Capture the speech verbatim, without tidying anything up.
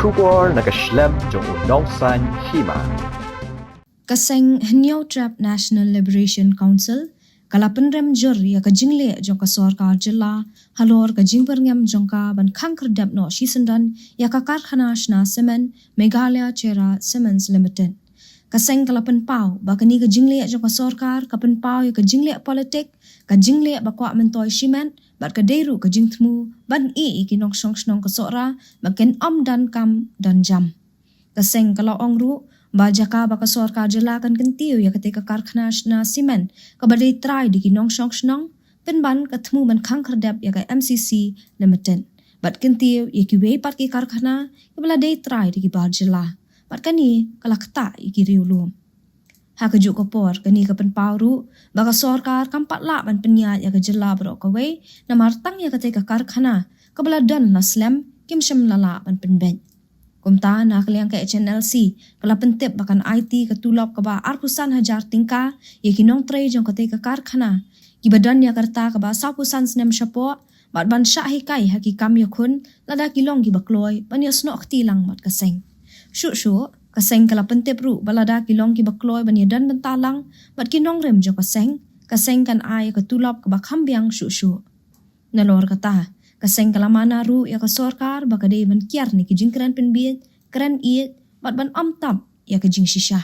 Khubor na ka shlem jong u nongsan hima. Ka seng Hynñiewtrep National Liberation Council ka la pynrem jur ïa ka jingleh jong ka sorkar jylla halor ka jingpyrngem jong ka ban khang khyrdep noh shisyndon ïa ka karkhana shna cement Meghalaya Cherra Cements Limited. Ka seng ka la pynpaw ba kane ka jingleh jong ka sorkar ka pynpaw ïa ka jingleh politik, ka jingleh ba kwah myntoi shimet, bad ka dei ruh ka jingthmu ban ïeh ïa ki nongshong shnong ka Sohra ba kin ym don kam don jam. Ka seng ka la ong ruh ba jaka ba ka sorkar jylla kan kyntiew ïa katei ka karkhana shna cement kaba dei trai da ki nongshong shnong, pynban ka thmu ban khang khyrdep ïa ka M C C Limited bad kyntiew ïa kiwei pat ki karkhana kiba la dei trai da ki bar jylla, bad kane ka la ktah ïa ki riewlum. Ha kajuh ka por, kane ka pynpaw ruh ba ka sorkar kam pat lah ban pynïaid ïa ka jylla baroh kawei namar tang ïa katei ka karkhana kaba la don la slem kim shym la lah ban pynbeit. Kumta, na ka liang ka H N L C ka la pyntip ba kan aiti ka tulop kaba arphew san hajar tyngka ïa ki nongtrei jong katei ka karkhana kiba don ïa ka rta kaba sawphew san snem shapoh, bad ban shah hikai ha ki kam ïakhun lada ki long kiba kloi ban ïasnoh kti lang bad ka seng. Shuh shuh, ka seng ka la pyntip ruh ba lada ki long kiba kloi ban ïadon bynta lang bad ki nongrim jong ka seng, ka seng kan ai ka tulop kaba kham biang shuh shuh. Nalor kata, ka seng ka la mana ruh ïa ka sorkar ba ka dei ban kiar na ki jingkren pynbiej, kren ïeit, bad ban ym tap ïa ka jingshisha.